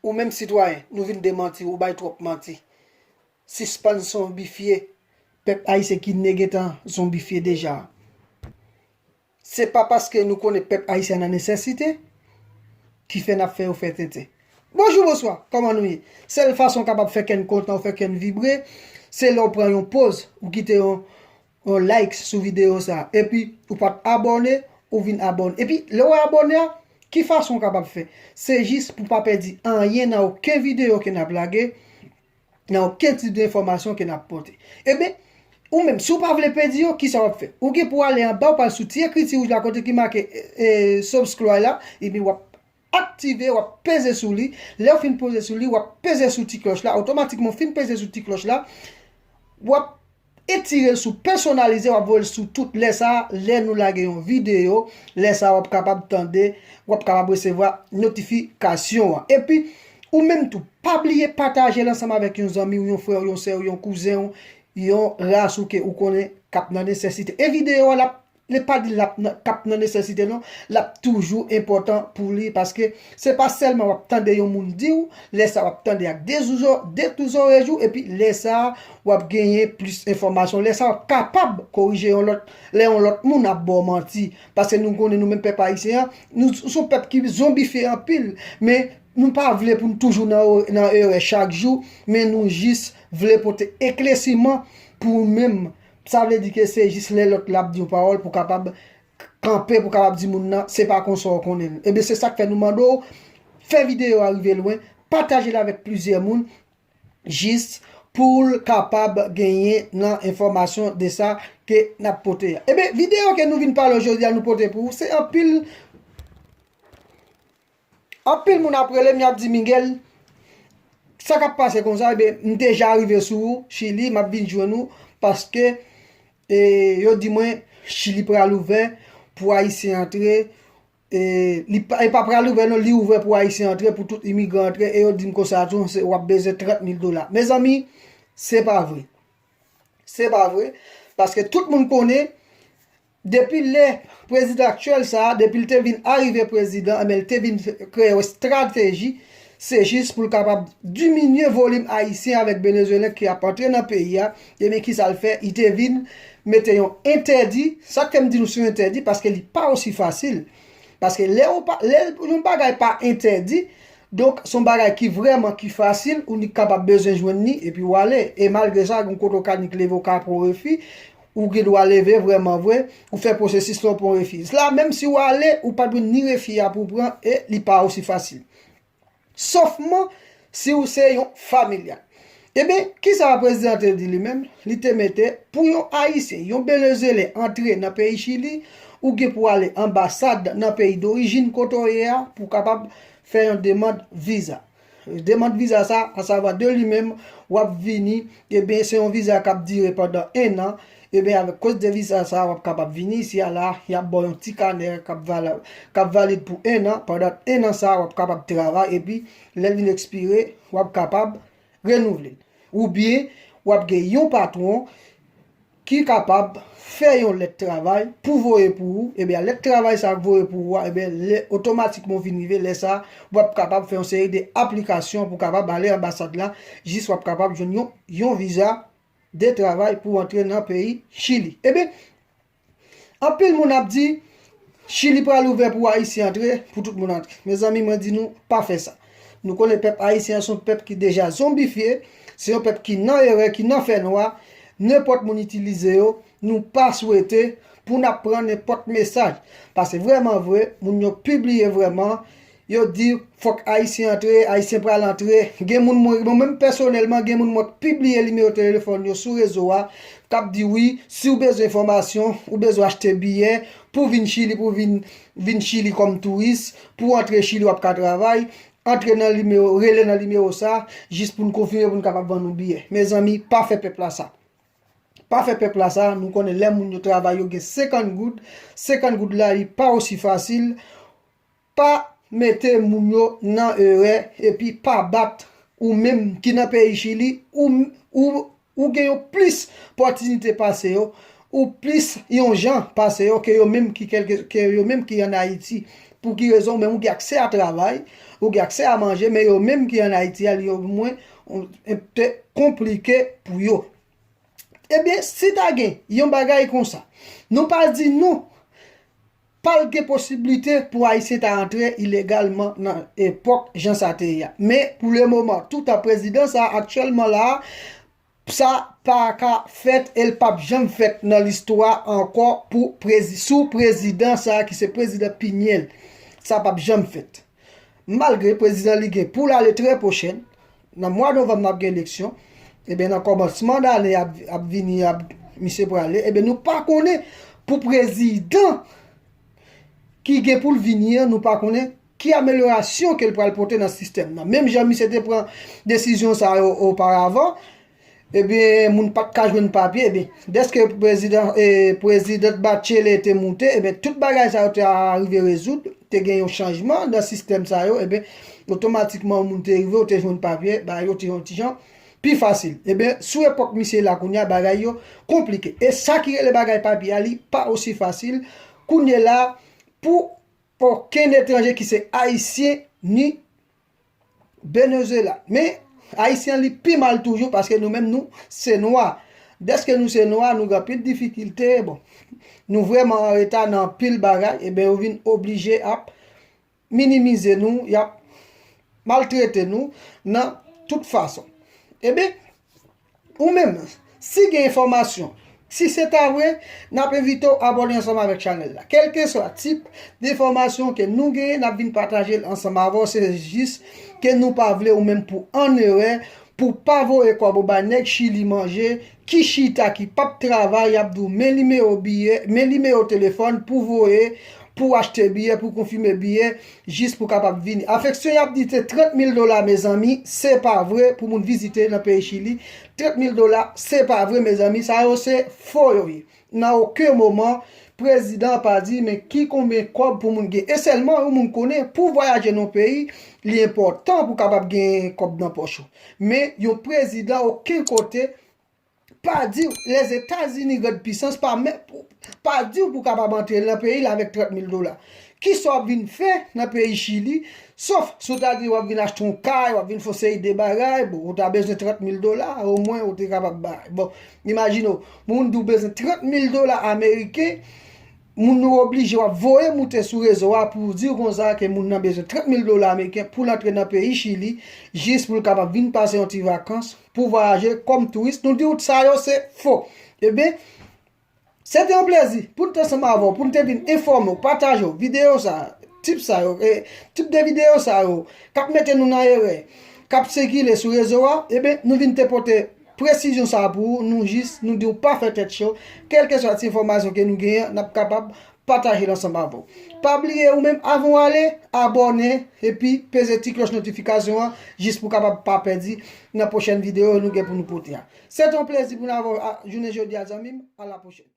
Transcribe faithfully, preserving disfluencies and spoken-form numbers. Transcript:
Ou menm sitwayen, nou vin demanti, ou bay twòp manti. Sispann zonbifye pèp ayisyen ki ne gentan zonbifye deja. Se pa paske nou konnen pèp ayisyen nan nesesite ki fè n ap fè yo fè tenten. Bonjou, bonswa, kòman nou ye? Sèl fason w kapab fè kè n kontan, ou fè kè n vibre, se lè w pran yon poz, ou kite yon, yon like sou videyo sa a. Epi, ou pa t abòne, ou vin abòne. Epi, lè w abòne a, ki fason w kapab fè? Se jis pou w pa pèdi anyen nan okenn videyo ke n ap lage, nan okenn tip de enfòmasyon ke n ap pote. Ebyen, ou menm, si w pa vle pèdi yo, kisa w ap fè? Ou gen pou w ale anba, w pral sou ti ekriti wouj la kote ki make, e, e, subscribe la, epi w ap aktive, w ap peze sou li. Lè w fin peze sou li, w ap peze sou ti klòch la. Otomatikman, w fin peze sou ti klòch la, w ap etire l sou pèsonalize, w ap voye l sou tout. Lè sa a, lè nou lage yon videyo, lè sa a, w ap kapab tande, w ap kapab resevwa notifikasyon an. Epi, ou menm tou, pa bliye pataje l ansanm avèk yon zanmi w, yon frè w, yon sè w, yon kouzen w, yon ras ou ke ou konnen k ap nan nesesite. E videyo a, l ap, li pa di l ap nan, k ap nan nesesite non, l ap toujou enpòtan pou li, paske se pa sèlman w ap tande yon moun di w, lè sa a w ap tande ak de zouzo-, de tou zòrèj ou, epi lè sa a w ap genyen plis enfòmasyon, lè sa a w ap kapab korije yon lòt, lè yon lòt moun ap ba w manti, paske nou konnen nou menm pèp ayisyen an, nou s-, s on pèp ki zonbifye anpil, men nou pa vle pou n toujou nan, nan erè chak jou, men nou jis vle pote eklèsiman pou ou menm. Sa vle di ke se jis lè lòt la ap di yon pawòl pou w kapab k-, kanpe, pou w kapab di moun nan, se pa konsa w konnen l. Ebyen, se sa k fè nou mande w, fè videyo a rive lwen, pataje l avèk plizyè moun, jis pou l kapab genyen nan enfòmasyon de sa ke n ap pote a. Ebyen, videyo ke nou vin pale jodi a, nou pote pou ou, se anpil, anpil moun ap rele m, y ap di, Miguel, sa k ap pase konsa? Ebyen, m deja rive sou ou, Chili, m ap vin jwenn ou, paske, e, yo di mwen, Chili pral ouvè pou Ayisyen antre, e, li pa, e pa pral ouvè non, li ouvè pou Ayisyen antre, pou tout imigran antre, e yo di m konsa tou, se, w ap bezwen trant mil dola. Mezanmi, se pa vre. Se pa vre, paske tout moun konnen, depi lè prezidan aktyèl sa a, depi l te vin arive prezidan, enben, l te vin kreye yon estrateji, se jis pou l kapab diminye volim Ayisyen avèk Venezwelen ki ap antre nan peyi a. Ebyen, kisa l fè? Li te vin mete yon entèdi. Sa k fè m di nou se yon entèdi, paske li pa osi fasil. Paske lè ou pa, lè yon bagay pa entèdi, donk, se yon bagay ki vrèman ki fasil, ou nik kapab bezwen jwenn li, epi w ale. E malgre sa, gen kote w ka nik leve, w ka pran refi, ou gen dwa leve vrèman vre, ou fè pwosesis la, w pran refi. La, menm si w ale, ou pa dwe ni refi a pou w pran, e li pa osi fasil. Sofman, si w se yon familyal. Ebyen, kisa prezidan te di li menm? Li te mete, pou yon Ayisyen, yon Venezwelen antre nan peyi Chili, ou gen pou ale anbasad nan peyi dorijin kote w ye a, pou w kapab fè yon demann viza. Demann viza sa, asavwa de li menm, w ap vini, ebyen, se yon viza k ap dire pandan en an, ebyen, avèk koz de viza sa, w ap kapab vini isi a la, y ap ba w yon ti kanè k ap vala-, k ap valid pou en an, pandan en an sa, w ap kapab travay, epi, lè l vin ekspire, w ap kapab renouvle l. Oubyen, w ap gen yon patwon ki kapab fè yon lèt travay pou voye pou ou, ebyen, lèt travay sa a k voye pou ou a, ebyen, lè, otomatikman w vin rive, lè sa a, w ap kapab fè yon seri de aplikasyon pou w kapab ale anbasad la, jis w ap kapab jwenn yon, yon viza de travay pou w antre nan peyi Chili. Ebyen, anpil moun ap di, Chili pral ouvè pou Ayisyen antre, pou tout moun antre. Mezanmi, mwen di nou, pa fè sa. Nou konnen pèp ayisyen an se yon pèp ki deja zonbifye, se yon pèp ki nan erè, ki nan fènwa, nenpòt moun itilize yo, nou pa swete pou n ap pran nenpòt mesaj. Paske vrèman vre, moun yo pibliye vrèman, yo di, fòk Ayisyen antre, Ayisyen pral antre. Gen moun mwen, mwen menm pèsonèlman, gen moun mwen pibliye nimewo telefòn yo sou rezo a, k ap di, wi, si w bezwen enfòmasyon, ou bezwen achte biyè pou vin Chili, pou vin, vin Chili kòm touris, pou antre Chili, w ap ka travay, antre nan nimewo, rele nan nimewo sa, jis pou n konfime, pou n kapab vann ou biyè. Mezanmi, pa fè pèp la sa. Pa fè pèp la sa, nou konnen lè moun yo travay, yo gen senkant goud, senkant goud la, li pa osi fasil, pa mete moun yo nan erè, epi pa bat ou menm ki nan peyi Chili, ou, ou, ou gen yon plis pòtinite pase yo, ou plis yon jan pase yo ke yo menm ki kèlke, ke yo menm ki ann Ayiti. Pou ki rezon? Ou menm ou gen aksè a travay, ou gen aksè a manje, men yo menm ki ann Ayiti a, li omwen, te konplike pou yo. Ebyen, si ta gen yon bagay konsa, nou pa di nou, pa t gen posiblite pou Ayisyen ta antre ilegalman nan epòk jan sa te ye a. Men, pou le moman, toutan prezidan sa a aktyèlman la a, sa pa ka fèt e l p ap janm fèt nan listwa ankò pou prezi-, sou prezidan sa a ki se prezidan Pinyèl. Sa p ap janm fèt. Malgre prezidan li gen pou l ale trè pwochèn, nan mwa novanm n ap gen eleksyon, ebyen nan kòmansman dane ap, ap vini, ap, misye prale, ebyen nou pa konnen pou prezidan ki gen pou l vini an, nou pa konnen ki amelyorasyon ke l pral pote nan sistèm nan. Menm jan misye te pran desizyon sa yo oparavan, ebyen, moun pa t ka jwenn papye, ebyen, dèske prezidan, e, prezidant Bachelet te moute, ebyen, tout bagay sa yo te rive rezoud, te gen yon chanjman nan sistèm sa yo, ebyen, otomatikman, yon moun te rive, ou te jwenn papye, bagay yo te yon ti jan pi fasil. Ebyen, sou epòk misye la kounye a, bagay yo konplike. E sa ki rele bagay papye a, li pa osi fasil kounye la pou okenn etranje ki se Ayisyen ni Venezuela. Men, Ayisyen li pi mal toujou paske nou menm nou se nwa. Dèske nou se nwa, nou gen anpil difikilte, bon. Nou vrèman an reta nan anpil bagay, ebyen, yo vin oblije ap minimize nou, y ap maltrete nou nan tout fason. Ebyen, ou menm, si gen enfòmasyon, si se ta vre, n ap envite w abòne ansanm avèk chanèl la. Kèlkeswa tip de enfòmasyon ke nou genyen, n ap vin pataje l ansanm avè w. Se jis ke nou pa vle ou menm pou ann erè, pou pa voye kòb ou bay nèg Chili manje, ki chita, ki p ap travay, y ap di w men nimewo biyè, men nimewo telefòn pou voye, pou achte biyè, pou konfime biyè, jis pou kapab vini. Afeksyon y ap di se trant mil dola, mezanmi, se pa vre pou moun vizite nan peyi Chili. Trant mil dola, se pa vre, mezanmi, sa yo se fo yo ye. Nan okenn moman, prezidan pa di, men ki konbyen kòb pou moun gen. E sèlman yon moun konnen, pou vwayaje nan yon peyi, li enpòtan pou kapab gen kòb nan pòch ou. Men yon prezidan okenn kote pa di w, Lèzetazini, grand pisans, pa menm, pa di w pou kapab antre nan peyi l avèk trant mil dola. Kisa w ap vin fè nan peyi Chili? Sof si w ta di w ap vin achte yon kay, w ap vin fè yon seri de bagay, bon, ou ta bezwen trant mil dola, omwen ou te kapab bay. Bon, imajine w, moun di w bezwen trant mil dola ameriken, moun nou oblije w ap voye moute sou rezo a pou w di w konsa ke moun nan bezwen trant mil dola ameriken pou l antre nan peyi Chili, jis pou l kapab vin pase yon ti vakans, pou vwayaje kòm touris. Nou di w sa yo se fo. Ebyen, se te yon plezi pou n te ansanm avè w, pou n te vin enfòme w, pataje w videyo sa a, tip sa yo, e, tip de videyo sa yo, k ap mete nou nan erè, k ap sikile sou rezo a, ebyen, nou vin te pote presizyon sa a pou ou, nou jis, nou di w pa fè tèt cho, kèlkeswa ti enfòmasyon ke nou genyen, n ap kapab pataje l ansanm avè w. Pa bliye, ou menm, avan w ale, abòne, epi peze ti klòch notifikasyon an, jis pou w kapab pa pèdi nan pwochèn videyo nou gen pou nou pote a. Se te yon plezi pou n avè w, a, jounen jodi a, zanmi m. A la pwochèn.